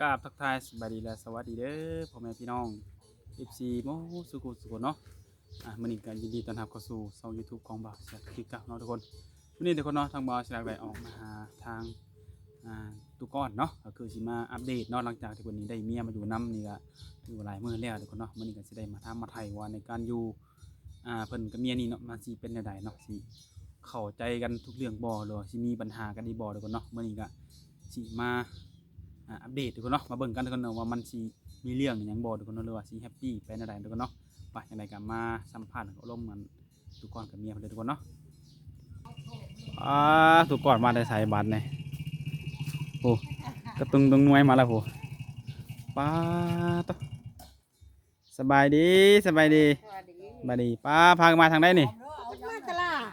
ກາບທັກທາຍສະບາຍດີ ແລະ ສະຫວັດດີເດີ ພໍ່ແມ່ພີ່ນ້ອງ ເອັຟຊີ ໝົດສູ່ຜູ້ສູ່ຄົນເນາະ. ອ່າ ມື້ນີ້ກໍຍິນດີຕ້ອນຮັບເຂົ້າສູ່ຊ່ອງ YouTube ຂອງບ່າວແຊກຄືເກົ່າເນາະທຸກຄົນ. ມື້ນີ້ທຸກຄົນເນາະ ທາງບ່າວແຊກໄດ້ອອກມາຫາທາງ ອ່າ ຕູ້ກ້ອນເນາະ ກໍຄືຊິມາອັບເດດເນາະ ຫຼັງຈາກທີ່ເພິ່ນນີ້ໄດ້ເມຍມາຢູ່ນຳນີ້ ກໍຖືວ່າຫຼາຍມື້ແລ້ວທຸກຄົນເນາະ. ມື້ນີ້ກໍຊິໄດ້ມາຖາມມາໄຖ່ວ່າໃນການຢູ່ ອ່າ ເພິ່ນກັບເມຍນີ້ເນາະ ມັນຊິເປັນແນວໃດເນາະ ຊິເຂົ້າໃຈກັນທຸກເລື່ອງບໍ່ ຫຼືວ່າຊິມີບັນຫາກັນອີກບໍ່ທຸກຄົນເນາະ. ມື້ນີ້ກໍຊິມາ ອ່າ ອັບເດດທຸກຄົນເນາະ ມາເບິ່ງກັນທຸກຄົນເນາະ ວ່າມັນຊິມີເລື່ອງຫຍັງບໍ່ທຸກຄົນເນາະ ຫຼືວ່າຊິແຮັບປີ້ໄປແນວໃດທຸກຄົນເນາະ. ໄປ ຈັ່ງໃດກໍມາສຳພາດກັບລົມກັນ ຕູ້ກ້ອນກັບເມຍເພິ່ນເລີຍທຸກຄົນເນາະ. ອ່າ ຕູ້ກ້ອນມາແຕ່ໃສບາດນີ້ ໂອ້ ກະຕຸງຕຸງນວຍມາແລ້ວພຸ້ນ. ປາດໂທ້ ສະບາຍດີ ສະບາຍດີ ສະບາຍດີ ສະບາຍດີ. ປ້າ ພາກັນມາທາງໃດນີ້? ມາຕະຫຼາດ.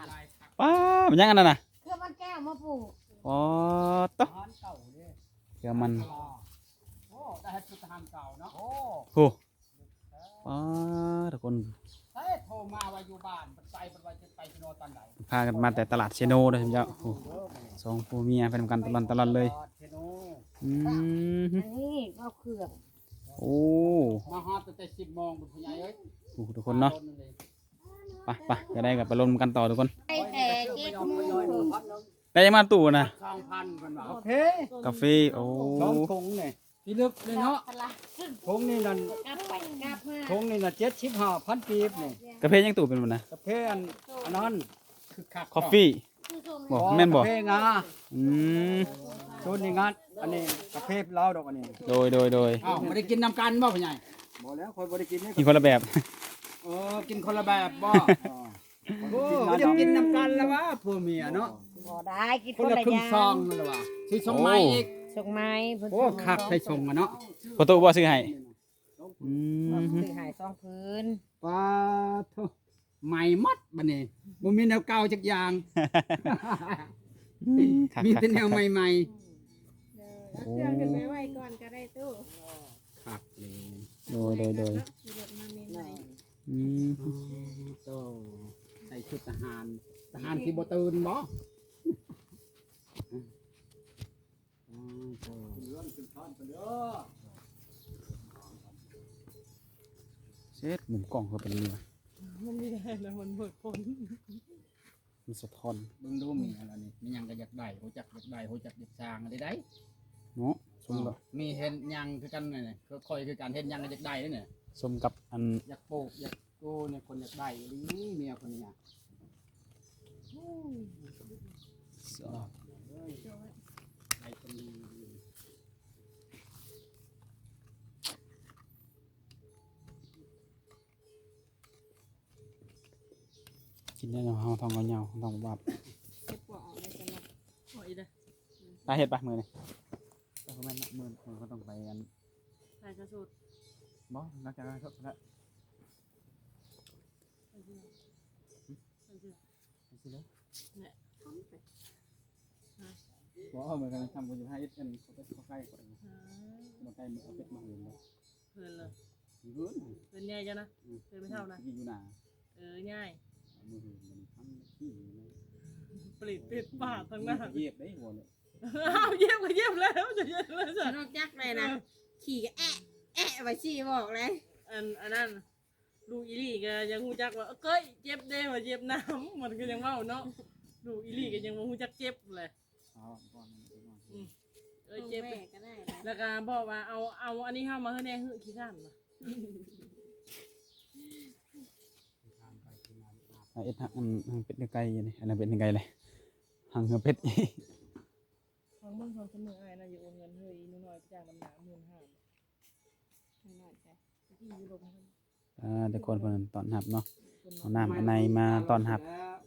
ປ້າ ມັນຫຍັງອັນນັ້ນນະ? ເຄືອມັນແກ້ວມາປູກ. ອໍ ໂທ້ ເຄືອມັນ ໂອ້ ໄດ້ເຮັດຊຸດທະຫານເກົ່າເນາະ. ໂອ້ ໂອ້ ປ້າ ທຸກຄົນ ເອີ ໂທມາວ່າຢູ່ບ້ານ ໄປ ໄປ ໄປເຊໂນຕອນໃດ? ພາກັນມາແຕ່ຕະຫຼາດເຊໂນເດີທ່ານເຈົ້າ. ໂອ້ ສອງຜົວເມຍໄປນຳກັນຕະຫຼອນຕະຫຼອນເລີຍ. ເຊໂນ ອືມ ອັນນີ້ເວົ້າເຄື່ອງ. ໂອ້ ມາຮອດຕັ້ງແຕ່ສິບໂມງພຸ້ນ ຜູ້ໃຫຍ່ເອີຍ. ໂອ້ ທຸກຄົນເນາະ ໄປ ໄປ ຈະໄດ້ກັບໄປລົມກັນຕໍ່ທຸກຄົນ. ໄປແຕ່ເຈັດໂມງ ໄດ້ຫຍັງມາຕູ້ນະ? ສອງພັນເພິ່ນວ່າ ກາເຟ ກາເຟ. ໂອ້ ສອງຖົງນີ້ ທີ່ລຶກເລີຍເນາະ. ຖົງນີ້ນັ້ນ ກັບໄປກັບມາ ຖົງນີ້ນະ ເຈັດສິບຫ້າພັນກີບນີ້. ກາເຟຫຍັງຕູ້ເປັນບໍ່ນະ? ກາເຟອັນ ອັນນັ້ນ ຄອບຟີບໍ່? ແມ່ນບໍ່? ກາເຟງາ. ອືມ ໂຊນນີ້ງານ ອັນນີ້ກາເຟລາວດອກອັນນີ້. ໂດຍ ໂດຍ ໂດຍ. ອ້າວ ບໍ່ໄດ້ກິນນຳກັນບໍ່ ພໍ່ໃຫຍ່? ບໍ່ແລ້ວ ຂ້ອຍບໍ່ໄດ້ກິນເດ້ ກິນຄົນລະແບບ. ເອີ ກິນຄົນລະແບບບໍ່? ອໍ ໂອ້ ບໍ່ໄດ້ກິນນຳກັນລະວ່າ ຜົວເມຍເນາະ. ບໍ່ໄດ້ ກິນຄົນລະຢ່າງ ຄົນລະເຄິ່ງຊອງລະວ່າ. ຊິສົ່ງໃໝ່ອີກ ໂອ້ ສົ່ງໃໝ່ເພິ່ນ. ໂອ້ ຄັກໄດ້ສົ່ງມາເນາະ. ພໍ່ຕູ້ບໍ່ຊື້ໃຫ້? ອືມ ຊື້ໃຫ້ສອງຜືນ. ປາດໂທ້ ໃໝ່ໝົດບັດນີ້ ບໍ່ມີແນວເກົ່າຈັກຢ່າງ. ອືມ ຄັກໆ ມີແຕ່ແນວໃໝ່ໆ. ເດີ ເອົາເຄື່ອງຂຶ້ນໄປໄວ້ກ່ອນກໍໄດ້ຕູ້. ຄັກເລີຍ. ໂດຍ ໂດຍ ໂດຍ. ຂີ່ລົດມາໃໝ່ໆ. ອືມ ໂອ້ ໃສ່ຊຸດທະຫານ ທະຫານທີ່ບໍ່ຕື່ນບໍ່? ເຊັດ ມຸມກ້ອງເຂົາເປັນແນວນີ້ວະ? ມັນບໍ່ໄດ້ແລ້ວ ມັນເບີດພົ້ນ ມັນສະທ້ອນ. ເບິ່ງດູມີອັນນີ້ ມີຫຍັງກໍຢາກໄດ້ ຮູ້ຈັກຢາກໄດ້ ຮູ້ຈັກຢາກສ້າງໄດ້ໄດ໋ເນາະ. ສົມກັບ ມີເຮັດຫຍັງຄືກັນນີ້ ຂ້ອຍຄືກັນ ເຮັດຫຍັງກໍຢາກໄດ້ນີ້. ສົມກັບອັນ ຢາກປູກ ຢາກ ໂອ້ ນີ້ຄົນຢາກໄດ້ອີ່ຫຼີ ເມຍຄົນນີ້ນະ. ກິນແລ້ວເຮົາທ້ອງກໍຍາວ ທ້ອງບາບ. ເຈັບປວກອອກໄດ້ຊັ້ນເນາະ. ອອກອີກເດີ. ໄປເຮັດປະມື້ນີ້? ເອີ ແມ່ນເນາະ ມື້ ມື້ເຮົາຕ້ອງໄປອັນ ຖ່າຍທອດສົດ. ບໍ່ ຫຼັງຈາກຖ່າຍທອດສົດແລ້ວ ໄປຊິ ໄປຊິ ໄປຊິເລີຍ. ແຫຼະ ບໍ່ ເອົາເໝືອນກັນ ທຳກັນຢູ່ ຫາເຮັດອັນເຂົ້າໄກ່ກ່ອນ. ເອົາໄກ່ ເອົາເປັດມາເຮືອນເນາະ. ເຮືອນເລີຍ ເຮືອນ ເຮືອນໃຫຍ່ເຈົ້ານະ? ອືມ ເຮືອນແມ່ເຖົ້ານະ ຢູ່ໜ້າ. ເອີ ຍ້າຍມື້ເຮືອນມັນທຳທີ່ເລີຍ. ປະລິດເປັດປາກທາງໜ້າ ຢຽບໄດ້ບໍ່ເນາະ? ເອົາ ຢຽບກໍຢຽບແລ້ວ ຈະຢຽບແລ້ວ ນອກຈາກໄດ້ນະ ເອີ ຂີ່ກໍແອະແອະໄປຊີ້ບອກເລີຍ. ອັນ ອັນນັ້ນ ລູກອີ່ຫຼີກໍຍັງຮູ້ຈັກວ່າ ເອີ ເກີຍ ເຈັບເດ້ ວ່າຢຽບນ້ຳ ມັນກໍຍັງເວົ້າເນາະ. ລູກອີ່ຫຼີກໍຍັງບໍ່ຮູ້ຈັກເຈັບແຫຼະ. ອືມ ເອີ ເຈັບ ແມ່ກໍໄດ້ນະ ແລ້ວກໍບອກວ່າ ເອົາ ເອົາອັນນີ້ເຮົາມາໃຫ້ແດ່ ຫື້ ຂີ້ຄ້ານວ່າ. ເຮັດຮັງ ຮັງເປັດເຮັດໄກ່ນີ້ ອັນນັ້ນເປັດເຮັດໄກ່ເລີຍ ຮັງເຮືອເປັດ. ຟັງເບິ່ງ ສອງສາມມື້ອ້າຍນະ ຢ່າໂອນເງິນເຮີ້ ໜູນ້ອຍໄປຈ້າງດຳນາ ໝື່ນຫ້າ ໜູນ້ອຍໃສ ຕະກີ້ຢູ່ລົມ. ອ່າ ແຕ່ກ່ອນເພິ່ນຕ້ອນຮັບເນາະ ເອົານ້ຳອະໄນມາຕ້ອນຮັບ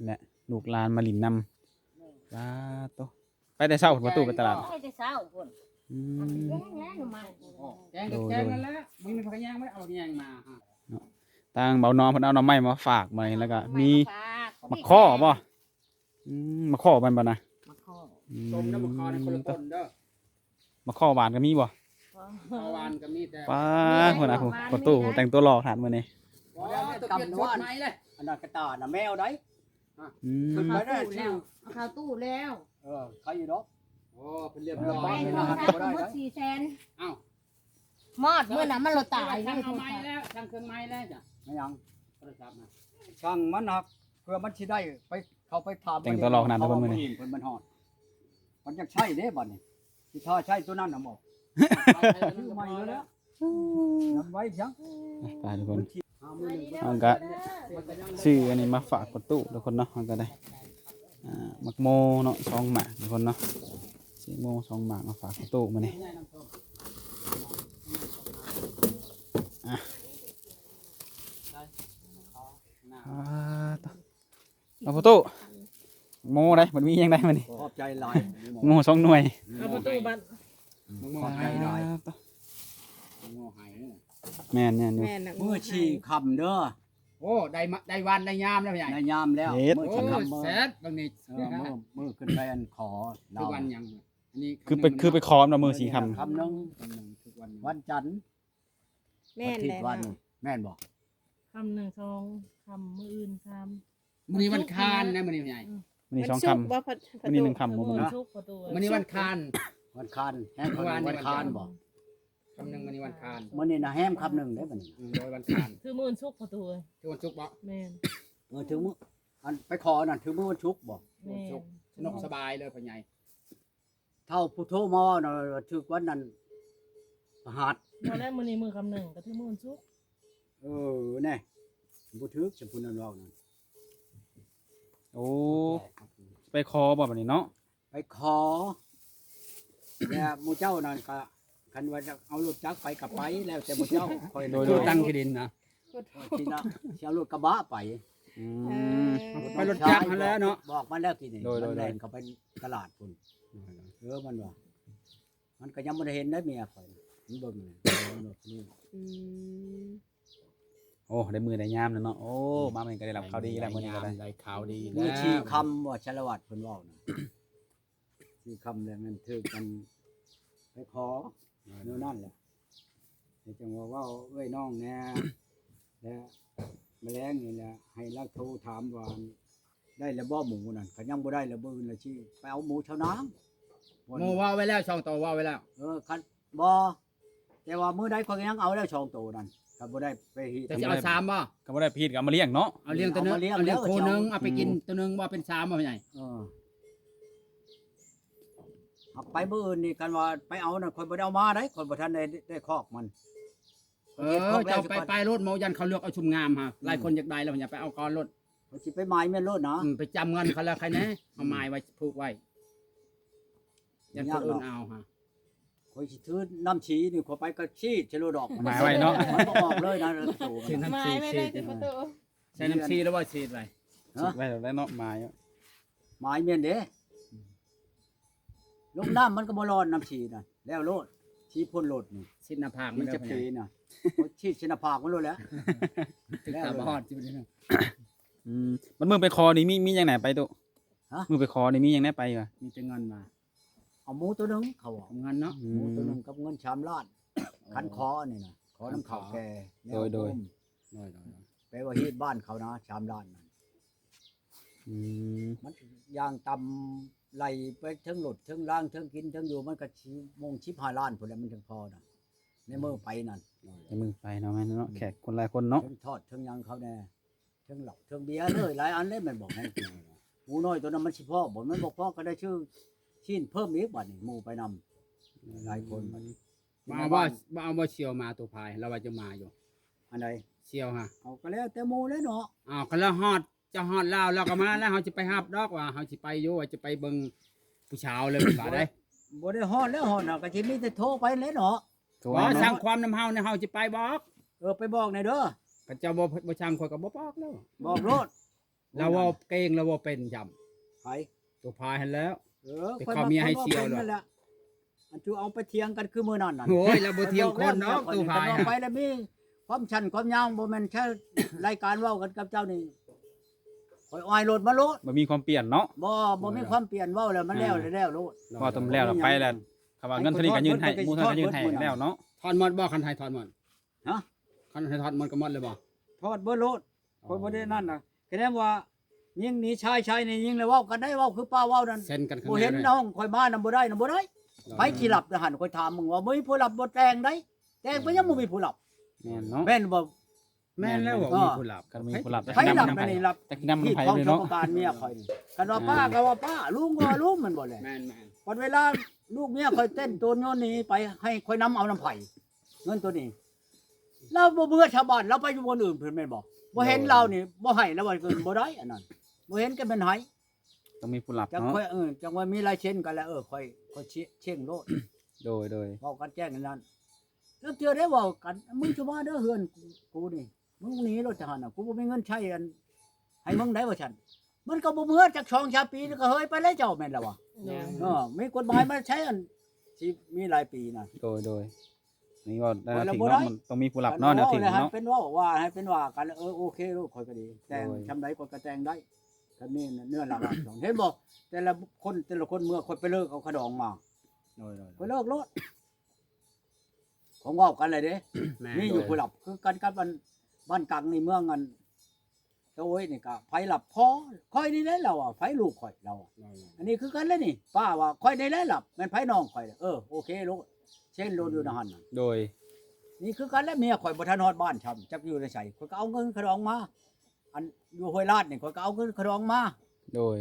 ແລະ ລູກຫຼານມາຫຼິ້ນນຳ. ປາດໂທ້ ໄປແຕ່ເຊົ້າພຸ້ນບໍ່ຕູ້ໄປຕະຫຼາດ? ໄປແຕ່ເຊົ້າພຸ້ນ. ອືມ ແກງແລ້ວໜໍ່ໄມ້ ແກງ ໂດຍ ແກງນັ້ນແຫຼະ ບໍ່ມີຜັກກະແຍງໄວ້ ເອົາຜັກກະແຍງມາ. ທາງເບົານ້ອງເພິ່ນເອົາໜໍ່ໄມ້ມາຝາກ ມານີ້ ແລ້ວກໍມີໝາກຄໍ່ບໍ່? ອືມ ໝາກຄໍ່ແມ່ນບໍ່ນະ? ໝາກຄໍ່ ອືມ ສົ້ມນຳໝາກຄໍ່ນີ້ຄົນລະຕົ້ນເດີ. ໝາກຄໍ່ຫວານກໍມີບໍ່? ໝາກຄໍ່ຫວານກໍມີແຕ່ ປາດ ຫົວໜ້າຜູ້ຕູ້ແຕ່ງຕົວຫຼໍ່ຂະໜາດມື້ນີ້. ໂອ້ ຕົວກຽມຊຸດໃໝ່ເລີຍ ອັນນັ້ນກະຕ່ານະແມວໃດ໋. ອືມ ຂຶ້ນໄປໄດ້ ເອົາເຂົ້າຕູ້ແລ້ວ ເອີ ຂາຍຢູ່ດອກ. ໂອ້ ເພິ່ນລຽບຮ້ອຍ ໄປເທົ່າໃດ ໝົດສີ່ແສນ. ອ້າວ ມອດ ມື້ນັ້ນมันโลดตาย สั่งเอาไม้แล้ว สั่งเครื่องไม้แล้วจ้ะ ไม่ยัง โทรศัพท์นะ ช่างมันหัก เพื่อมันสิได้ไป เข้าไปถาม แต่งตัวหล่อขนาดนั้น เพิ่นมื้อนี้ เพิ่นมันฮอด มันอยากใช้เด้บัดนี้ สิท่าใช้ตัวนั้นน่ะบ่ ซื้อใหม่แล้วแหละ นำไว้เสีย ไปทุกคน มันสิ เฮาก็ซื้ออันนี้มาฝากประตูทุกคนเนาะ เฮาก็ได้ อ่า หมากโมเนาะ สองหมากทุกคนเนาะ ซื้อโมสองหมากมาฝากประตูมื้อนี้ อ่ะ อ่า เอาประตู โมได้ มันมีหยังได้มื้อนี้ ขอบใจหลาย โมสองหน่วย เอาประตูบัด โมให้หลาย อ่า โมให้ แม่นๆ อยู่ แม่นนะ มื้อสี่ค่ำเด้อ โอ้ ได้มา ได้วันได้ยามแล้วพ่อใหญ่ ได้ยามแล้ว เฮ็ด มื้อสี่ค่ำ โอ้ มื้อ แซ่บบัดนี้ เออ มื้อ มื้อขึ้นไปอันขอ ทุกวันหยัง อันนี้ คือไป คือไปขอเนาะ มื้อสี่ค่ำ ค่ำหนึ่ง ทุกวันหนึ่ง วันจันทร์ แม่น วันอาทิตย์ แล้ว วันหนึ่ง แม่นบ่ ค่ำหนึ่ง สอง ค่ำ มื้ออื่น สาม มื้อนี้วันอังคารนะ มื้อนี้พ่อใหญ่ อืม มื้อนี้สองค่ำ วันศุกร์บ่ พะ มื้อนี้หนึ่งค่ำ มื้อ มื้อนี้ วันศุกร์ประตู มื้อนี้วันอังคาร วันอังคาร แฮม มื้อวานนี้ วันอังคารบ่ ค่ำหนึ่ง มื้อนี้วันอังคาร มื้อนี้นะแฮมค่ำหนึ่งเด้อมื้อนี้ อืม โดยวันอังคาร คือมื้อวันศุกร์ประตู คือวันศุกร์บ่ แม่น เออ ถือมื้อ อันไปขอนั่นถือมื้อวันศุกร์บ่ แม่น วันศุกร์ สนุกสบายเลยพ่อใหญ่ เฒ่าผู้โทรมาเว้านะ ว่าถืกวันนั้นพฤหัส บ่แล้ว มื้อนี้มื้อค่ำหนึ่ง ก็ถืกมื้อวันศุกร์ เออ แน่ บ่ถืก สมผู้นั้นเว้านั่น โอ้ ไปขอบ่บัดนี้เนาะ ไปขอ แล้วหมู่เจ้านั่นก็ คันว่าจะเอารถจักรไปก็ไป แล้วแต่หมู่เจ้า ข้อย โดย โดย ตั้งที่ดินนะ ที่ละ สิเอารถกระบะไป อืม เออ ไปรถจักรหั้นแหละเนาะ บอกมาแล้วกี้นี่ โดย โดย มันแล่นเข้าไปตลาดพุ้น เออ มันว่า มันก็ยังบ่ได้เห็นได้เมียข้อยนะ มันเบิ่งนี่ มันเบิ่งนี่ อืม โอ้ ได้มื้อได้ยามแล้วเนาะ โอ้ มามื้อนี้ก็ได้รับข่าวดีแล้ว มื้อนี้ก็ได้ ได้ข่าวดี มื้อ แล้ว สี่ค่ำว่า สารวัตรเพิ่นเว้านะ สี่ค่ำแล้วแม่นถืกกันไปขอ แนวนั้นแหละ แล้วจังว่าเว้าเอื้อยน้องแหน่ และมื้อแลงนี่แหละ ให้ลาวโทรถามว่า ได้แล้วบ่หมูนั่น คันยังบ่ได้แล้ว มื้ออื่นละสิไปเอาหมูชาวนาง หมู่เว้าไว้แล้ว สองโตเว้าไว้แล้ว เออ คัน บ่ แต่ว่ามื้อใดข้อยก็ยังเอาแล้วสองโตนั่น คันบ่ได้ไปฮีด แต่สิเอาสามบ่ คันบ่ได้ไปฮีดก็เอามาเลี้ยงเนาะ เอาเลี้ยงโตหนึ่ง เอามาเลี้ยง เอาเลี้ยง แล้ว คู่หนึ่ง สิเอา เอาไปกิน อืม โตหนึ่ง ว่าเป็นสามบ่พ่อใหญ่ เออ เอาไปมื้ออื่นนี่ คันว่าไปเอานั่น ข้อยบ่ได้เอามาได๋ ข้อยบ่ทันได้ ได้คอกมัน เออ เจ้าไป ไปโลด หมู่ ย่านเขาเลือกเอาชุมงามฮะ อืม หลายคนอยากได้แล้ว อย่าไปเอาก่อนโลด ข้อยสิไปหมายแม่นโลดนะ อืม ไปจำเงินเขาแล้วใครแน่ เอาหมายไว้ ผูกไว้ ย่านคนอื่นเอาฮะ ข้อยสิถือน้ำสีนี่ ข้อยไปก็ฉีดใส่โลดดอก หมายไว้เนาะ มันบ่ออกเลยนะ ถือน้ำสี หมายไว้เลย ฉีด ที่ประตู ใส่น้ำสีแล้วว่าฉีดไว้ ฮะ ฉีดไว้แล้วเนาะ หมาย หมายแม่นเด้ ลงน้ำมันก็บ่ร้อน น้ำสีน่ะ แล้วโลด สีพ่นโลดนี่ ฉีดหน้าผากมัน มันจะ แล้ว เพนะ โอ้ย ฉีดใส่หน้าผากมันโลดแล้ว ถึงตาบ่ฮอด แล้วโลด สิบ่ได้นะ อืม มันมื้อไปขอนี่มี มีหยังแหน่ไปตุ ฮะ มื้อไปขอนี่มีหยังแหน่ไปวะ มีแต่เงินมา เอาหมูตัวหนึ่งเขาบอก เงินเนาะ อืม หมูตัวหนึ่งกับเงินสามล้าน คันขอนี่นะ ขอนำเขาแก่ โดย โดย แล้ว โดย โดย แปลว่าฮีดบ้านเขานะ สามล้านนั่น อืม มันย่างต่ำไหลไปเทิงรถเทิงล่างเทิงกินเทิงอยู่ มันก็สิโมงสิบห้าล้านพุ้นแหละ มันถึงพอนะ ในมื้อไปนั่น ในมื้อไปเนาะ แม่นเนาะ อืม แขกคนหลายคนเนาะ เทิงทอดเทิงหยังเขาแน่ เทิงเหล้าเทิงเบียร์เลย หลายอันเลย แม่นบอกให้ หมูน้อยตัวนั้นมันสิพอบ่ มันบ่พอก็ได้ซื้อชิ้นเพิ่มอีกบัดนี้ หมู่ไปนำ หลายคนบัดนี้ บ่เอาบ่ บ่เอาบ่เสี่ยวมาตัวพาย ลาวว่าจะมาอยู่ อันใด เสี่ยวฮะ เอาก็แล้วแต่หมู่แหละเนาะ อ้าว คันลาวฮอด เจ้าฮอดลาว ลาวก็มาแล้ว เฮาสิไปฮับดอกว่า เฮาสิไปอยู่ ว่าจะไปเบิ่งผู้สาวเลย ว่าได้ บ่ได้ฮอดแล้ว ฮอดน่ะก็สิมีแต่โทรไปแหละเนาะ โทร บ่ หาเนาะ สั่งความนำเฮาเนี่ย เฮาสิไปบอก เออ ไปบอกแหน่เด้อ คันเจ้าบ่ บ่สั่งข้อยก็บ่บอกแล้ว บอกโลด ลาวเว้าเก่ง ลาวเว้าเป็นจ้ำ ไผ ตัวพายหั้นแล้ว เออ ไปขอเมียให้เสี่ยวเลย นั่นแหละ อันที่เอาไปเถียงกันคือมื้อนั้นน่ะ โอ้ย ลาวบ่เถียงคนดอก ตัวพาย คันว่าไปแล้วมีความสั้นความยาว บ่แม่นแค่รายการเว้ากันกับเจ้านี่ ข้อยอ้ายโลดมาโลด บ่มีความเปลี่ยนเนาะ บ่ บ่มีความเปลี่ยน เว้าแล้วมันแล้ว อ่า แล้วโลด เว้าตำแล้วไปแล้ว คำว่าเงินเท่านี้ก็ยื่นให้ หมู่เท่านี้ก็ยื่นให้แล้วเนาะ ทอนหมดบ่ คันให้ทอนหมด ฮะ คันให้ทอดหมดก็หมดเลยบ่ ทอดเบิดโลด ข้อยบ่ได้นั่นน่ะ คะแนนว่า ยิงหนีชาย ชายหนียิง แล้วเว้ากันได้ เว้าคือป้าเว้านั่น เซ็นกันข้างใน บ่เห็น เลย น้องข้อยมานำบ่ได้นำบ่ได้ โดย ไผสิรับนะหั่น ข้อยถามมึงว่า บ่มีผู้รับบ่แต่งได้ ແຕ່ງໄປຍັງບໍ່ມີຜູ້ຮັບ ແມ່ນເນາະ ແມ່ນບໍ່? ແມ່ນແລ້ວ ແມ່ນ ບໍ່ມີຜູ້ຮັບ ຄັນມີຜູ້ຮັບ ໃຜຮັບ ໃຜຮັບ ໃນນີ້ຮັບ ຈັກນຳໃຜເລີຍເນາະ ທີ່ຂອງເຈົ້າປະການເມຍຂ້ອຍນີ້ ຄັນວ່າປ້າກໍວ່າປ້າ ລຸງກໍວ່າລຸງ ແມ່ນບໍ່ແຫຼະ? ແມ່ນໆ ບັດເວລາລູກເມຍຂ້ອຍເຕັ້ນໂຕນໂຍນໜີໄປ ໃຫ້ຂ້ອຍນຳເອົານຳໃຜ ເງິນໂຕນີ້? ລາວບໍ່ເມືອຊາວບ້ານ ລາວໄປຢູ່ບ່ອນອື່ນພຸ້ນແມ່ນບໍ່? ບໍ່ເຫັນ ໂດຍ ລາວນີ້ ບໍ່ໃຫ້ລາວວ່າບໍ່ໄດ້ ອັນນັ້ນ ບໍ່ເຫັນກໍແມ່ນໃຫ້ ຕ້ອງມີຜູ້ຮັບ ຈັກ ເນາະ ຂ້ອຍ ເອີ ຈັກວ່າມີລາຍເຊັນກັນແລ້ວ ເອີ ຂ້ອຍ ຂ້ອຍເຊັງໂລດ ໂດຍ ໂດຍ ເວົ້າກັນແຈ້ງອັນນັ້ນ ລາງເທື່ອໄດ້ເວົ້າກັນ ມຶງຊິມາເດີເຮືອນກູນີ້ ມຶງໜີໂລດຈາກຫັ້ນນະ ກູບໍ່ມີເງິນໃຊ້ ອັນ ໃຫ້ມຶງໄດ້ວ່າຊັ້ນ ມັນກໍບໍ່ເມືອຈັກສອງສາມປີ ກໍເຮີຍໄປແລ້ວເຈົ້າ ແມ່ນລະວະ ແມ່ນ ເອີ ມີກົດໝາຍມາໃຊ້ ອັນ ຊິມີຫຼາຍປີນະ ໂດຍ ໂດຍ ນີ້ເວົ້າໄດ້ ເວົ້າແລ້ວບໍ່ໄດ້ ມັນຕ້ອງມີຜູ້ຮັບເນາະ ແນວທີ່ເນາະ ເປັນເວົ້າວ່າໃຫ້ເປັນວ່າກັນ ເອີ ໂອເຄໂລດ ຂ້ອຍກໍດີ ແຕ່ງ ໂດຍ ຊ່ຳໃດຂ້ອຍກໍແຕ່ງໄດ້ ຄັນມີເນື້ອລາວສອງ ເຫັນບໍ່ ແຕ່ລະຄົນ ແຕ່ລະຄົນເມື່ອຂ້ອຍໄປເລີກເອົາຂະດອງມາ ໂດຍ ໂດຍ ຂ້ອຍເລີກໂລດ ຂອງເວົ້າກັນແຫຼະເດ້ ແມ່ນ ມີຢູ່ຜູ້ຮັບ ຄືກັນກັບອັນ ບ້ານກັງໃນເມືອງອັນ ຕາໂອ້ຍນີ້ກະ ໃຜຮັບພໍ ຂ້ອຍນີ້ແຫຼະ ລາວວ່າ ໃຜ ລູກຂ້ອຍ ລາວວ່າ ອັນນີ້ຄືກັນແຫຼະນີ້ ປ້າວ່າ ຂ້ອຍນີ້ແຫຼະຮັບ ແມ່ນໃຜ ນ້ອງຂ້ອຍ ເອີ ໂອເຄໂລດ ເຊັນໂລດຢູ່ໃນຫັ້ນນະ ໂດຍ ນີ້ຄືກັນແຫຼະ ເມຍຂ້ອຍບໍ່ທັນຮອດບ້ານຊ້ຳ ຈັກຢູ່ໃນໃສ ຂ້ອຍກໍເອົາເງິນຂະດອງມາ ອັນ ຢູ່ຫ້ວຍລາດນີ້ ຂ້ອຍກໍເອົາເງິນຂະດອງມາ ໂດຍ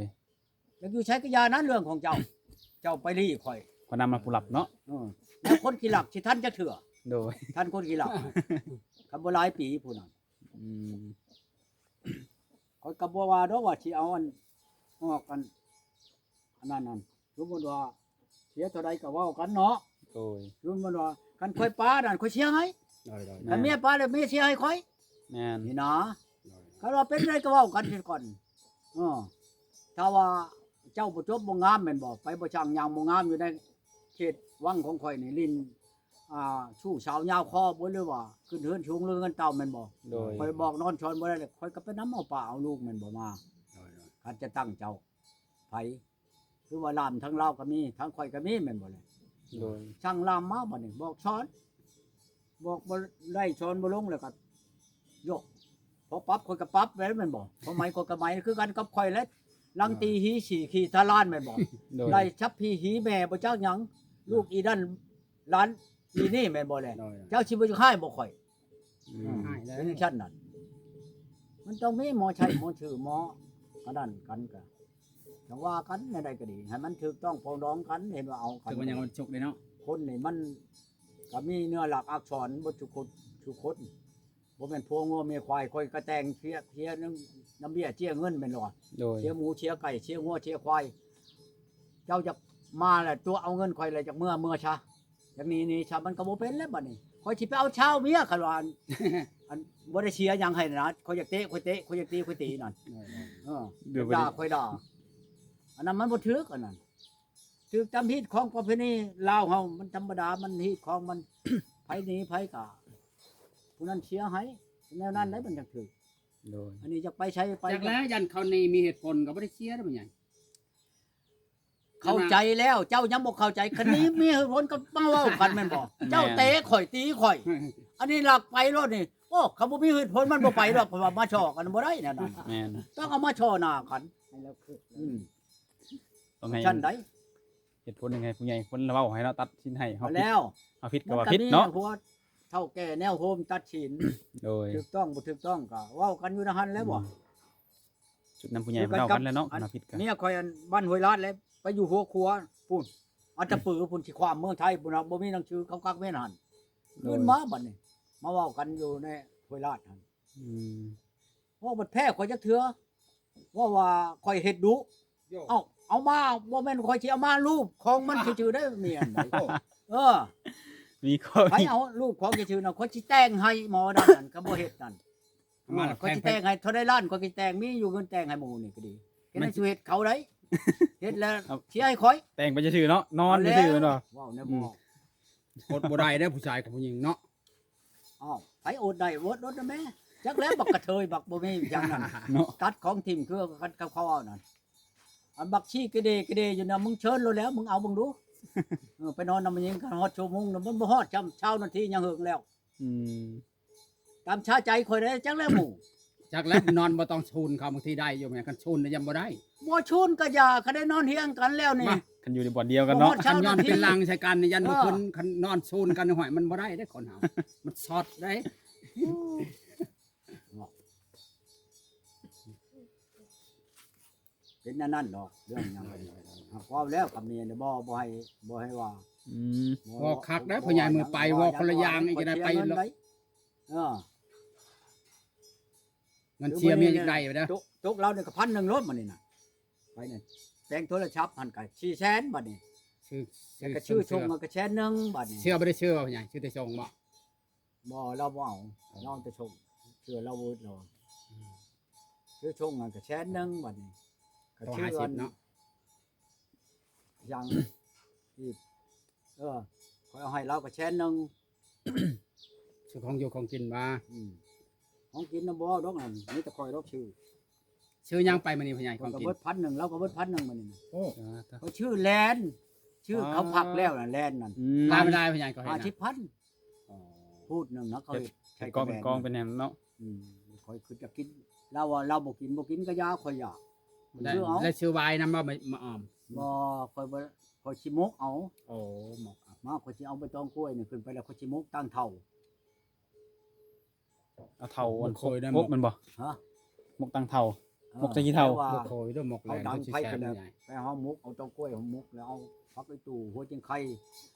ຢາກຢູ່ໃສກໍຢ່ານັ້ນເລື່ອງຂອງເຈົ້າ ເຈົ້າໄປລີ້ຂ້ອຍ ຂ້ອຍນຳມາຜູ້ຮັບເນາະ ເອີ ແລ້ວຄົນຂີ້ລັກຊິທັນຈັກເທື່ອ ໂດຍ ທັນຄົນຂີ້ລັກ ຄັນບໍ່ຫຼາຍປີພຸ້ນນະ ອືມ ຂ້ອຍກໍບໍ່ວ່າດອກວ່າຊິເອົາອັນ ອອກອັນ ອັນນັ້ນນັ້ນ ສົມມຸດວ່າເສຍເທົ່າໃດກໍເວົ້າກັນເນາະ ໂດຍ ສົມມຸດວ່າຄັນຂ້ອຍປານັ້ນຂ້ອຍເສຍໃຫ້ ໂດຍໆ ຄັນເມຍປາແລ້ວເມຍເສຍໃຫ້ຂ້ອຍ ແມ່ນ ນີ້ນະ ໂດຍ ຄັນວ່າເປັນໃດກໍເວົ້າກັນເສຍກ່ອນ ເອີ ຖ້າວ່າເຈົ້າບໍ່ຈົບບໍ່ງາມແມ່ນບໍ່ ໄປບໍ່ຊ່າງຫຍັງບໍ່ງາມຢູ່ໃນເຂດວັງຂອງຂ້ອຍນີ້ ຫຼິ້ນ ອ່າ ຊູ້ສາວຍາວຄໍບໍ່ ຫຼືວ່າຂຶ້ນເຮືອນສູງເຮືອນຕ່ຳແມ່ນບໍ່ ໂດຍ ຂ້ອຍບອກນອນຊອນບໍ່ໄດ້ ຂ້ອຍກໍໄປນຳເອົາປ້າເອົາລູກແມ່ນບໍ່ມາ ໂດຍໆ ຄັນຈະຕັ້ງເຈົ້າ ໃຜ ຄືວ່າລາມທາງລາວກໍມີ ທາງຂ້ອຍກໍມີແມ່ນບໍ່ແຫຼະ ໂດຍ ຊ່າງລາມມາບັດນີ້ ບອກສອນ ບອກບໍ່ໄດ້ ສອນບໍ່ລົງ ແລ້ວກໍ ໂຍກ ພໍປັບຂ້ອຍກໍປັບແລ້ວແມ່ນບໍ່ ພໍໄໝຂ້ອຍກໍໄໝ ຄືກັນກັບຂ້ອຍແຫຼະ ຫຼັງຕີຫີສີຂີ່ທະລານແມ່ນບໍ່ ໂດຍ ໄດ້ສັບຜີຫີແມ່ບໍ່ຈັກຫຍັງ ລູກອີນັ້ນ ຫຼານອີນີ້ແມ່ນບໍ່ແຫຼະ ໂດຍ ເຈົ້າຊິບໍ່ຢາກຮ້າຍບໍ່ຂ້ອຍ ອືມ ເປັນຈັ່ງຊັ້ນນັ້ນ ມັນຕ້ອງມີໝໍໃຊ້ໝໍຊື່ ໝໍອັນນັ້ນກັນ ກໍຈັ່ງວ່າກັນ ແນວໃດກໍດີ ໃຫ້ມັນຖືກຕ້ອງປອງດອງກັນ ເຫັນວ່າເອົາກັນ ຖືກວ່າຍັງວັນສຸກເດ້ເນາະ ຄົນນີ້ມັນກໍມີເນື້ອລາກອັກສອນເບິດທຸກຄົນ ທຸກຄົນ ບໍ່ແມ່ນຜົວງົວເມຍຄວາຍ ຂ້ອຍກໍແຕ່ງເສຍ ເສຍນຳ ນຳເບ້ຍເຈ້ຍເງິນແມ່ນບໍ່ ໂດຍ ເສຍໝູເສຍໄກ່ ເສຍງົວເສຍຄວາຍ ເຈົ້າຢາກມາແຫຼະ ຕົວະເອົາເງິນຂ້ອຍແຫຼະ ຢາກເມືອ ເມືອຊະ ຢ່າງນີ້ນີ້ຊະ ມັນກໍບໍ່ເປັນແລ້ວບັດນີ້ ຂ້ອຍຊິໄປເອົາຊາວເມຍ ຄັນວ່າ ອັນ ອັນ ບໍ່ໄດ້ເສຍຫຍັງໃຫ້ນະ ຂ້ອຍຢາກເຕະ ຂ້ອຍເຕະ ຂ້ອຍຢາກຕີ ຂ້ອຍຕີນັ້ນ ເອີ ເອີ ເອີ ດ່າ ຂ້ອຍດ່າ ອັນນັ້ນມັນບໍ່ຖືກ ອັນນັ້ນ ຖືກຕາມຮີດຄອງປະເພນີລາວເຮົາ ມັນທຳມະດາ ມັນຮີດຄອງມັນ ໃຜໜີໃຜກະ ຜູ້ນັ້ນເສຍໃຫ້ ແນວນັ້ນໄດ໋ ມັນຈັ່ງຖືກ ໂດຍ ອັນນີ້ຢາກໄປໃສໄປ ຈັກແລ້ວ ຢ້ານເຂົາໜີມີເຫດຜົນກໍບໍ່ໄດ້ເສຍເດ້ ແມ່ນຫຍັງ ເຂົ້າໃຈແລ້ວ ເຈົ້າຍັງບໍ່ເຂົ້າໃຈ ຄັນນີ້ມີເຫດຜົນກໍມາເວົ້າກັນແມ່ນບໍ່ ແມ່ນ ເຈົ້າເຕະຂ້ອຍຕີຂ້ອຍ ອັນນີ້ລັກໄປໂລດນີ້ ໂອ້ ຄັນບໍ່ມີເຫດຜົນມັນບໍ່ໄປດອກ ເພາະວ່າມາສໍ້ກັນບໍ່ໄດ້ແນວນັ້ນ ແມ່ນ ຕ້ອງເອົາມາສໍ້ໜ້າກັນ ໃຫ້ລາວຄິດ ອືມ ຕ້ອງໃຫ້ ຊັ້ນໃດ ເຫດຜົນຍັງໃຫ້ຜູ້ໃຫຍ່ຄົນເວົ້າໃຫ້ເນາະ ຕັດສິນໃຫ້ ເຮົາຜິດ ແລ້ວ ເຮົາຜິດກໍວ່າຜິດເນາະ ມັນກໍມີຫົວເຖົ້າແກ່ແນວໂຮມຕັດສິນ ໂດຍ ຖືກຕ້ອງບໍ່ຖືກຕ້ອງກໍເວົ້າກັນຢູ່ໃນຫັ້ນແລ້ວບໍ່ ອືມ ຈຸດນຳຜູ້ໃຫຍ່ເວົ້າກັນແລ້ວເນາະ ອັນ ເຮົາຜິດກໍ ເມຍຂ້ອຍອັນບ້ານຫ້ວຍລາດແລ້ວ ໄປຢູ່ຫົວຂົວພຸ້ນ ອັດຕະປືພຸ້ນ ຊິຂ້າມເມືອງໄທພຸ້ນນະ ບໍ່ມີໜັງສືເຂົາກັກແມ່ນຫັ້ນ ໂດຍ ຄືນມາບັດນີ້ ມາເວົ້າກັນຢູ່ໃນຫ້ວຍລາດຫັ້ນ ອືມ ເວົ້າບັດແພ້ຂ້ອຍຈັກເທື່ອ ເວົ້າວ່າຂ້ອຍເຮັດດຸ ເອົ້າ ເອົາມາ ບໍ່ແມ່ນຂ້ອຍຊິເອົາມາຮູບຂອງມັນຊື່ໆເດ້ ເມຍຫັ້ນ ເອີ ມີຂໍ້ ໃຜເອົາຮູບຂອງຊື່ໆນະ ຂ້ອຍຊິແຕ່ງໃຫ້ໝໍນັ້ນ ຄັນບໍ່ເຮັດນັ້ນ ມາແລ້ວ ເອີ ຂ້ອຍຊິແຕ່ງໃຫ້ເທົ່າໃດລ້ານ ຂ້ອຍຊິແຕ່ງ ມີຢູ່ເງິນແຕ່ງໃຫ້ໝູ່ນີ້ກໍດີ ເຮັດໃຫ້ ມັນ ຊິເຮັດເຂົາໄດ໋ ເຮັດແລ້ວ ເອົາ ເສຍໃຫ້ຂ້ອຍ ແຕ່ງໄປຊື່ໆເນາະ ນອນຊື່ໆແມ່ນບໍ່ ເວົ້າແນວ ອືມ ບໍ່ ອົດບໍ່ໄດ້ເດ້ ຜູ້ຊາຍກັບຜູ້ຍິງເນາະ ອ້າວ ໃຜອົດໄດ້ ອົດ ອົດນະແມ່ ຈັກແລ້ວ ບັກກະເທີຍ ບັກບໍ່ມີຫຍັງນັ້ນ ເນາະ ຕັດຂອງຖິ້ມ ຄືກັນກັບເຂົາເວົ້ານັ້ນ ອັນບັກຊີ້ກະເດກະເດຢູ່ນະ ມຶງເຊີນໂລດແລ້ວ ມຶງເອົາເບິ່ງດູ ເອີ ໄປນອນນຳແມ່ຍິງ ຄັນຮອດຊົ່ວໂມງນະ ມັນບໍ່ຮອດຊ້ຳ ຊາວນາທີຍັງເຫິງແລ້ວ ອືມ ຕາມຊາໃຈຂ້ອຍເດ້ ຈັກແລ້ວໝູ່ ຈັກແລ້ວ ນອນບໍ່ຕ້ອງຊູນເຂົາ ບາງທີໄດ້ຢູ່ ແມ່ນ ຄັນຊູນນະຍັງບໍ່ໄດ້ ບໍ່ຊູນກະຢ່າ ຄັນໄດ້ນອນຮຽງກັນແລ້ວນີ້ ມາ ຄັນຢູ່ໃນບ່ອນດຽວກັນເນາະ ບໍ່ຮອດຊາວນາທີ ຄັນຍ້ອນເປັນຫຼັງໃສ່ກັນນີ້ ຢ້ານບໍ່ ເອີ ຄືນ ຄັນນອນຊູນກັນຫ້ວຍ ມັນບໍ່ໄດ້ເດ້ຄົນເຮົາ ມັນຊັອດເດ້. ເປັນອັນນັ້ນດອກ ເລື່ອງຫຍັງກໍດີ ຫາກເວົ້າແລ້ວກັບເມຍນີ້ ບໍ່ ບໍ່ໃຫ້ ບໍ່ໃຫ້ວ່າ ອືມ ບໍ່ ເວົ້າຄັກໄດ໋ ພໍ່ໃຫຍ່ ມື້ໄປເວົ້າຄົນລະຢ່າງອີກ ຈະໄດ້ໄປ ເອີ ເງິນເສຍເມຍຢາກໄດ້ເດີ ຕົກ ຕົກລາວນີ້ກໍພັນໜຶ່ງໂລດມື້ນີ້ນະ ໄປນັ້ນ ແປງໂທລະສັບຫັ້ນກໍສີ່ແສນບາດນີ້ ຊື້ ແລ້ວກໍຊື້ຊົງກໍແສນໜຶ່ງບາດນີ້ ເຊື່ອບໍ່ໄດ້ຊື້ວ່າພໍ່ໃຫຍ່ ຊື້ແຕ່ຊົງບໍ່? ບໍ່ ລາວບໍ່ເອົາ ອໍ ລາວແຕ່ຊົງ ເຊື່ອລາວເວີດລາວ ອືມ ຊື້ຊົງຫັ້ນກໍແສນໜຶ່ງບາດນີ້ ກໍ ກໍ ຊື້ ຫ້າສິບ ອັນ ເນາະ ຫຍັງອີກ ເອີ ຂ້ອຍເອົາໃຫ້ລາວກໍແສນໜຶ່ງ ຊື້ຂອງຢູ່ຂອງກິນມາ ອືມ ຂອງກິນນະບໍ່ເອົາດອກນັ້ນ ມີແຕ່ຂ້ອຍດອກຊື້ ຊື້ຫຍັງໄປມື້ນີ້ພໍ່ໃຫຍ່ ຂອງກິນ ຂ້ອຍກໍເບິດພັນໜຶ່ງ ລາວກໍເບິດພັນໜຶ່ງມື້ນີ້ນະ ໂອ້ ຂ້ອຍຊື້ແລນ ຊື້ເຂົ້າພັກແລ້ວນະ ແລນນັ້ນ ອືມ ຂາຍບໍ່ໄດ້ພໍ່ໃຫຍ່ ກໍໃຫ້ ຫ້າສິບພັນ ອໍ ພູດໜຶ່ງນະ ເຂົາເຮັດໃສ່ເປັນກອງເປັນກອງເປັນແນວເນາະ ອືມ ຂ້ອຍຄືຈະກິນ ລາວວ່າລາວບໍ່ກິນ ບໍ່ກິນກໍຢ່າ ຂ້ອຍຢາກ ໄດ້ ຊື້ເອົາ ໄດ້ຊື້ວາຍນຳບໍ່ ມາ ມາອອມ ບໍ່ ຂ້ອຍບໍ່ ຂ້ອຍຊິໝົກເອົາ ໂອ້ ໝົກເອົາ ມາ ຂ້ອຍຊິເອົາໃບຕອງກ້ວຍນີ້ຂຶ້ນໄປ ແລ້ວຂ້ອຍຊິໝົກຕັງເຖົ້າ ເອົາເຖົ້າອັນ ໝົກໂຄຍໄດ້ ໝົກ ໝົກແມ່ນບໍ່? ຮະ? ໝົກຕັງເຖົ້າ ເອີ ໝົກໃສ່ຂີ້ເຖົ້າ ແຕ່ວ່າ ບໍ່ເຄີຍເດີໝົກແຫຼງ ເອົາດັງໄຟຂຶ້ນແລ້ວ ຄືຊິແຊບ ໄປຫາໝົກ ເອົາຕອງກ້ວຍໝົກ ແລ້ວເອົາຜັກອີ່ຕູ່ ຫົວຈິງໄຄ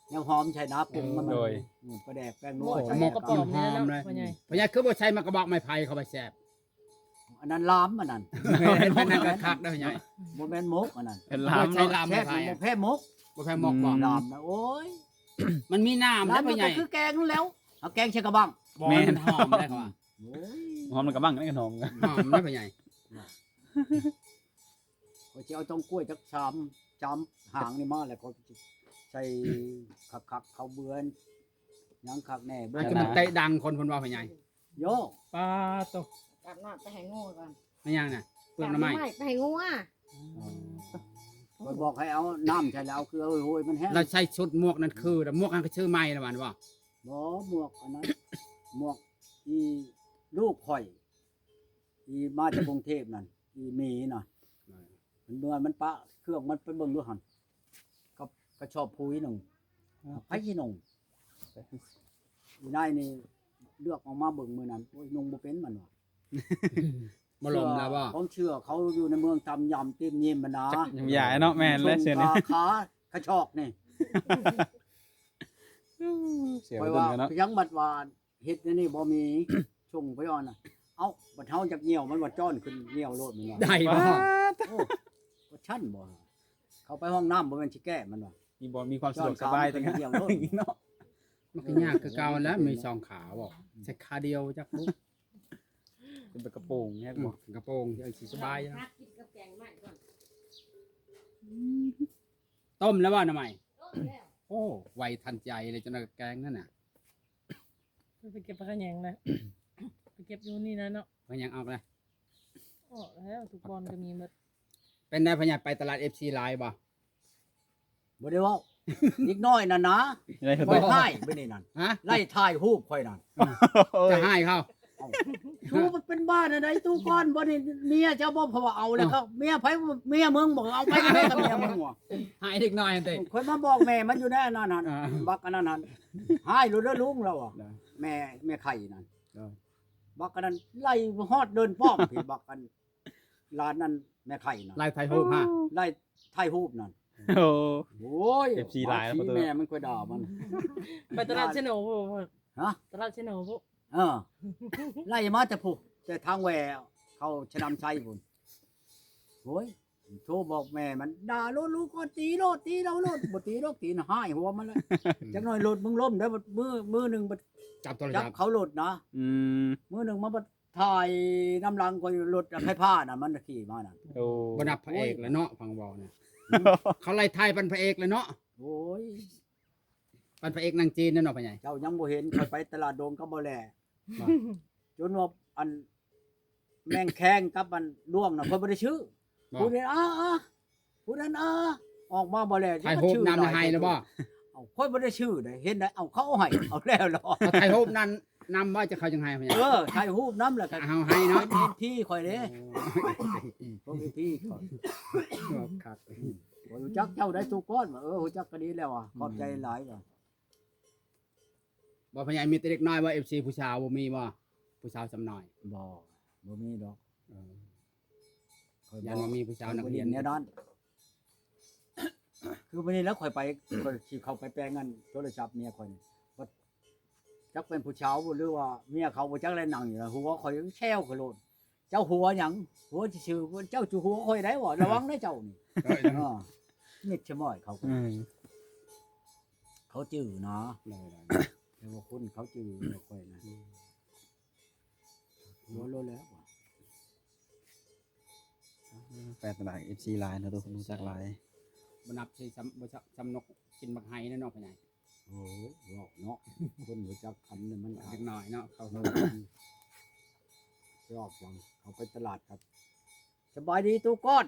ແນວຫອມໃສ່ນະ ປຸງມັນ ໂດຍ ອືມ ປາແດກ ແປ້ງນົວ ໂອ້ ໃສ່ ໝົກກໍປອມນີ້ແຫຼະ ພໍ່ໃຫຍ່ ພໍ່ໃຫຍ່ ຄືບໍ່ໃສ່ໝາກກະບອກໄມ້ໄຜ່ເຂົ້າໄປແຊບ ອັນນັ້ນລາມ ອັນນັ້ນ ແມ່ນ ອັນນັ້ນກໍຄັກເດີພໍ່ໃຫຍ່ ບໍ່ແມ່ນໝົກ ອັນນັ້ນ ເປັນລາມເນາະ ບໍ່ໃສ່ລາມ ແຊບ ໄມ້ໄຜ່ ມັນບໍ່ແພ້ໝົກ ບໍ່ແພ້ໝົກບໍ່ ອືມ ລາມນະ ໂອ້ຍ ມັນມີນ້ຳ ລາມ ເດ້ພໍ່ໃຫຍ່ ກໍຄືແກງນັ້ນແຫຼ້ວ ເອົາແກງໃສ່ກະບັງ ບໍ່ ແມ່ນ ມັນຫອມໄດ໋ເຂົາວ່າ ໂອ້ຍ ຫອມໃນກະບັງ ອັນນັ້ນກໍຫອມ ຫອມເດ້ພໍ່ໃຫຍ່ ຂ້ອຍຊິເອົາຕອງກ້ວຍຈັກສາມ ສາມຫາງນີ້ມາ ແລ້ວກໍໃສ່ຄັກໆ ເຂົ້າເບືອນ ຫຍັງຄັກແນ່ ເບິ່ງ ມັນເຕະດັງຄົນເພິ່ນວ່າພໍ່ໃຫຍ່ ໂຢ ປາໂຕ ອາບນ້ຳໄປໃຫ້ງົວກ່ອນ ແມ່ນຫຍັງນະ ເປືອກໜໍ່ໄມ້ ໄປໃຫ້ງົວ ຂ້ອຍບອກໃຫ້ເອົານ້ຳໃສ່ແລ້ວ ເອົາເກືອໂຮຍໆ ມັນແຫ້ງ ລາວໃສ່ຊຸດໝວກນັ້ນຄື ໝວກຫັ້ນກໍຊື້ໃໝ່ລະຫວານບໍ່? ບໍ່ ໝວກອັນນັ້ນ ໝວກອີລູກຂ້ອຍ ອີມາຈາກກຸງເທບນັ້ນ ອີໝີນະ ມັນເມື່ອຍ ມັນປະເຄື່ອງມັນ ໄປເບິ່ງດູຫັ້ນ ກັບກະສອບປຸ໋ຍໜຶ່ງ ໃຜຊິນຸ່ງ ອີນາຍນີ້ເລືອກອອກມາເບິ່ງມື້ນັ້ນ ໂອ້ຍ ນຸ່ງບໍ່ເປັນ ມັນວ່າ ບໍ່ລົມແລ້ວບໍ່ ຂອງເຊື່ອເຂົາຢູ່ໃນເມືອງຕຳຢຳຕີມຍິມຫັ້ນນາ ຢາຍເນາະ ແມ່ນແຫຼະ ເຊື່ອນີ້ ຂາ ຂາກະຊອກນີ້ ເສຍ ຂ້ອຍວ່າ ເນາະ ຍັງບັດວ່າ ເຮັດແນວນີ້ບໍ່ມີ ຊົງໄປອ່ອນນະ ເອົ້າ ບັດເຮົາຢາກຍ່ຽວ ມັນວ່າຈ້ອນຂຶ້ນຍ່ຽວໂລດ ມັນວ່າ ໄດ້ບໍ່? ໂອ້ ວ່າຊັ້ນບໍ່ ເຂົ້າໄປຫ້ອງນ້ຳ ບໍ່ແມ່ນຊິແກ້ ມັນວ່າ ມີບໍ່ ມີຄວາມສະດວກສະບາຍ ຈ້ອນຂາ ແຕ່ ມັນກໍຍ່ຽວໂລດ ເນາະ ມັນກໍຍາກຄືເກົ່າແຫຼະ ມີສອງຂາບໍ່ ໃຊ້ຂາດຽວຈັກບຸ ເປັນແບບກະໂປງແຮງບໍ່ ອືມ ກະໂປງ ຈັ່ງຊິສະບາຍເນາະ ກິນກັບແກງໃໝ່ກ່ອນ ອືມ ຕົ້ມແລ້ວບໍ່ໜໍ່ໄມ້? ຕົ້ມແລ້ວ ໂອ້ ໄວທັນໃຈເລີຍ ຈັ່ງນັ້ນແກງນັ້ນນະ ໄປເກັບຜັກຂະແຍງແລ້ວ ໄປເກັບຢູ່ນີ້ນະເນາະ ຜັກຂະແຍງອອກແລ້ວ ອອກແລ້ວ ທຸກບ່ອນກໍມີໝົດ ເປັນໄດພໍ່ໃຫຍ່ ໄປຕະຫຼາດເອັບຊີຫຼາຍບໍ່? ບໍ່ໄດ້ເວົ້າ ເດັກນ້ອຍນັ້ນນະ ໄລ່ ຂ້ອຍຮ້າຍມື້ນີ້ນັ້ນ ຮະ? ໄລ່ຖ່າຍຮູບຂ້ອຍນັ້ນ ຈະຮ້າຍເຂົາ ເອົ້າ ຊູມັນເປັນບ້າແນວໃດ ຕູ້ກ່ອນບໍ່ນີ້ ເມຍເຈົ້າບໍ່ ເພາະວ່າເອົາແລ້ວ ເອີ ເຂົາ ເມຍໃຜ ເມຍມຶງບໍ່ ເອົາໄປກໍໄດ້ກັບເມຍມຶງ ຮ້າຍເດັກນ້ອຍຫັ້ນຕິ ຂ້ອຍມາບອກແມ່ມັນຢູ່ໃນອັນນັ້ນຫັ້ນ ອ່າ ບັກອັນນັ້ນຫັ້ນ ຮ້າຍໂລດເດີລຸງລາວ ເອີ ແມ່ ແມ່ໄຂ່ນັ້ນ ເອີ ບັກອັນນັ້ນໄລ່ຮອດເດີ່ນປ້ອມພີ້ ບັກອັນ ຫຼານນັ້ນແມ່ໄຂ່ນະ ໄລ່ຖ່າຍຮູບຮະ ໄລ່ຖ່າຍຮູບນັ້ນ ໂອ້ ໂອ້ຍ ເອັບຊີຫຼາຍ ແມ່ມັນຂ້ອຍດ່າມັນ ໄປຕະຫຼາດເຊໂນພຸ້ນ ຮະ? ຕະຫຼາດເຊໂນພຸ້ນ ເອີ ໄລ່ມາແຕ່ພຸ້ນ ແຕ່ທາງແວ່ເຂົ້າຊະນຳໄຊພຸ້ນ ໂອ້ຍ ໂທບອກແມ່ມັນ ດ່າໂລດ ລູກກໍຕີໂລດ ຕີລາວໂລດ ບໍ່ຕີດອກ ຕີນະ ຮ້າຍຫົວມັນແຫຼະ ຈັກໜ້ອຍລົດມຶງລົ້ມໄດ້ ມື້ ມື້ໜຶ່ງບັດ ຈັບໂທລະສັບ ຈັບເຂົາໂລດນະ ອືມ ມື້ໜຶ່ງມາບັດ ຖ່າຍນຳຫຼັງຂ້ອຍ ລົດໄຟຟ້ານະ ມັນຂີ່ມານະ ໂອ້ ບໍ່ນັບພະເອກແລ້ວເນາະ ຟັງເວົ້ານະ ເຂົາໄລ່ຖ່າຍປັນພະເອກແລ້ວເນາະ ໂອ້ຍ ປັນພະເອກໜັງຈີນແລ້ວເນາະ ພໍ່ໃຫຍ່ ເຈົ້າຍັງບໍ່ເຫັນ ຂ້ອຍໄປຕະຫຼາດດົງກັບບໍ່ແລ ຈົນວ່າອັນ ແມງແຄງກັບອັນດ້ວງນະ ຂ້ອຍບໍ່ໄດ້ຊື້ ບໍ່ ຜູ້ໃດ ອາ ອາ ຜູ້ນັ້ນ ອາ ອອກມາບໍ່ແລ ຖ່າຍຮູບນຳໃຫ້ແລ້ວບໍ່? ເອົ້າ ຂ້ອຍບໍ່ໄດ້ຊື້ເດ້ ເຫັນໄດ ເອົ້າ ເຂົາເອົາໃຫ້ ເອົາແລ້ວເນາະ ຖ່າຍຮູບນັ້ນ ນຳບໍ່ ຈະເຂົ້າຈັ່ງໄຫ້ພະຍາຍ? ເອີ ຖ່າຍຮູບນຳແລ້ວກໍ ເຮົາໄຫ້ເນາະ ເອັຟຊີຂ້ອຍເດ້ ໂອ້ຍ ພວກເອັຟຊີຂ້ອຍ ຄັກ ຂ້ອຍຮູ້ຈັກເຈົ້າໄດ້ ຕູກ້ອນ ວ່າ ເອີ ຮູ້ຈັກກໍດີແລ້ວວ່າ ຂອບໃຈຫຼາຍວ່າ. ບໍ່ພະຍາຍ ມີແຕ່ເດັກນ້ອຍບໍ່ ເອັຟຊີ ຜູ້ສາວບໍ່ມີບໍ່ ຜູ້ສາວສ່ຳນ້ອຍ? ບໍ່ ບໍ່ມີດອກ ເອີ ຂ້ອຍ ຢ້ານວ່າມີຜູ້ສາວນັກຮຽນ ແນວນັ້ນ ຄືມື້ນີ້ແລ້ວຂ້ອຍໄປ ຂ້ອຍຊິເຂົ້າໄປແປງອັນໂທລະສັບເມຍຂ້ອຍນີ້ ວ່າຈັກແມ່ນຜູ້ສາວບໍ່ ຫຼືວ່າເມຍເຂົາບໍ່ຈັກ ແລະນັ່ງຢູ່ ຫົວຂ້ອຍແຊວຂ້ອຍໂລດ. ເຈົ້າຫົວຫຍັງ? ຫົວຊື່ໆ ເຈົ້າຈະຫົວຂ້ອຍໄດ້ບໍ່? ລະວັງເດີເຈົ້ານີ້ ເອີ ມິດສະໝອຍເຂົາ ອືມ ເຂົາຈື່ນະ ໂດຍໆ ແຕ່ວ່າຄົນເຂົາຈື່ນະ ຂ້ອຍນະ ອືມ ຫົວໂລດແລ້ວ ແປນຕະຫຼາດ ເອັຟຊີຫຼາຍເນາະ ທຸກຄົນຮູ້ຈັກຫຼາຍ ບໍ່ນັບໃສ່ຊ້ຳ ບໍ່ຊ້ຳນົກກິນໝາກໄຮແລ້ວເນາະ ພໍ່ໃຫຍ່. ໂອ້ ເວົ້າເນາະ ຄົນຮູ້ຈັກຄຳນີ້ມັນ ເດັກນ້ອຍເນາະ ເຂົາ ເອີ ເວົ້າຫຍັງ ເຂົາໄປຕະຫຼາດກັບ ສະບາຍດີຕູ້ກ້ອນ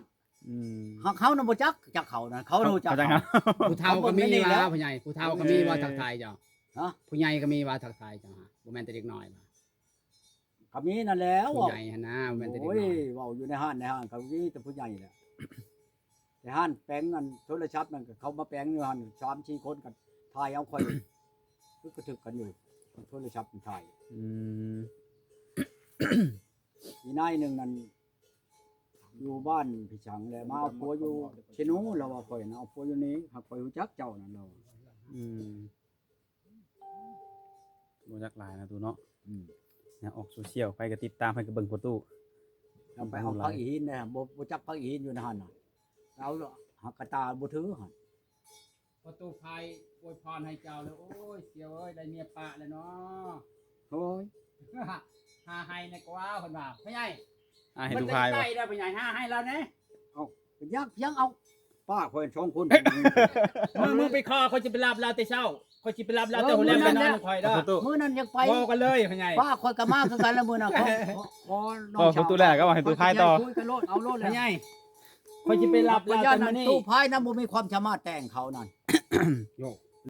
ອືມ ຫາກເຮົານະບໍ່ຈັກ ຈັກເຂົານະ ເຂົາຮູ້ຈັກ ເຂົາ ຜູ້ເຖົ້າກໍມີວ່າ ພໍ່ໃຫຍ່ ຜູ້ເຖົ້າກໍມີວ່າ ເອີ ທັກທາຍເຈົ້າ ຮະ ຜູ້ໃຫຍ່ກໍມີວ່າທັກທາຍເຈົ້າ ບໍ່ແມ່ນແຕ່ເດັກນ້ອຍວ່າ ກໍມີນັ້ນແຫຼະ ຜູ້ໃຫຍ່ຫັ້ນນະ ບໍ່ແມ່ນແຕ່ເດັກນ້ອຍ ໂອ້ຍ ເວົ້າຢູ່ໃນຮ້ານ ໃນຮ້ານກໍມີແຕ່ຜູ້ໃຫຍ່ແຫຼະ ແຕ່ຮ້ານແປງອັນໂທລະສັບນັ້ນ ກໍເຂົາມາແປງຢູ່ຫັ້ນ ສາມສີ່ຄົນກໍຖ່າຍເອົາຂ້ອຍ ຄືກະຖືກກັນຢູ່ ໂທລະສັບມັນຖ່າຍ ອືມ ອີນາຍໜຶ່ງນັ້ນ ຢູ່ບ້ານພິສັງແຫຼະ ມາເອົາຜົວຢູ່ເຊໂນ ລາວວ່າຂ້ອຍນະ ເອົາຜົວຢູ່ນີ້ ຫາກຂ້ອຍຮູ້ຈັກເຈົ້ານັ້ນ ລາວວ່າ ອືມ ບໍ່ຈັກຫຼາຍນະຕູ້ເນາະ ອືມ ແນວອອກໂຊຊຽວ ໃຜກໍຕິດຕາມ ໃຜກໍເບິ່ງພໍ່ຕູ້ ເອົາໄປເອົາຜັກອີຫີນນະ ບໍ່ ບໍ່ຈັກຜັກອີຫີນຢູ່ໃນຫັ້ນນະ ເອົາຫາກກະຕ່າບໍ່ຖືຫັ້ນ ພໍ່ຕູ້ໄພອວຍພອນໃຫ້ເຈົ້າແລ້ວ ໂອ້ຍ ສ່ຽວເອີຍ ໄດ້ເມຍປະແລ້ວເນາະ ໂອ້ຍ ຫາໃຫ້ແດ່ກວ່າ ເພິ່ນວ່າ ພໍ່ໃຫຍ່ ຫາໃຫ້ຕູ້ພາຍ ເພິ່ນໄດ້ເດີ ພໍ່ໃຫຍ່ ຫາໃຫ້ລາວແດ່ ເອົ້າ ຢາກພຽງເອົາ ປ້າຂ້ອຍສອງຄົນ ມື້ ມື້ໄປຂໍ ຂ້ອຍຊິໄປຮັບລາວແຕ່ເຊົ້າ ຂ້ອຍຊິໄປຮັບລາວແຕ່ຫົວແລງ ໄປນອນນຳຂ້ອຍເດີ ມື້ນັ້ນຢາກໄປ ເວົ້າກັນເລີຍ ພໍ່ໃຫຍ່ ປ້າຂ້ອຍກໍມາຄືກັນລະມື້ນັ້ນ ຂໍ ຂໍນ້ອງສາວ ເວົ້າກັບຕູ້ແຫຼະ ກໍເວົ້າໃຫ້ຕູ້ພາຍຕໍ່ ຄຸຍກັນໂລດ ເອົາໂລດແຫຼະ ພໍ່ໃຫຍ່ ຂ້ອຍຊິໄປຮັບລາວແຕ່ມື້ນີ້ ຕູ້ພາຍນະ ບໍ່ມີຄວາມສາມາດແຕ່ງເຂົານັ້ນ ໂຍ